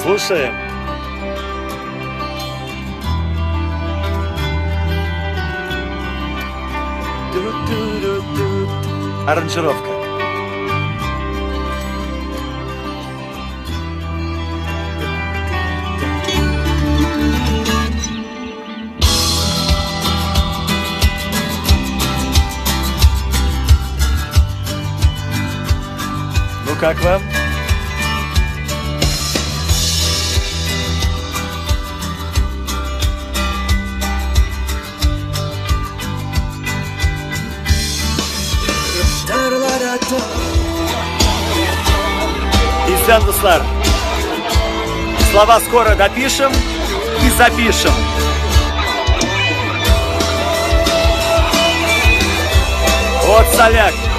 Слушаем. Аранжировка. Ну как вам? Исән, дуслар. Слова скоро допишем и запишем. Вот соляк.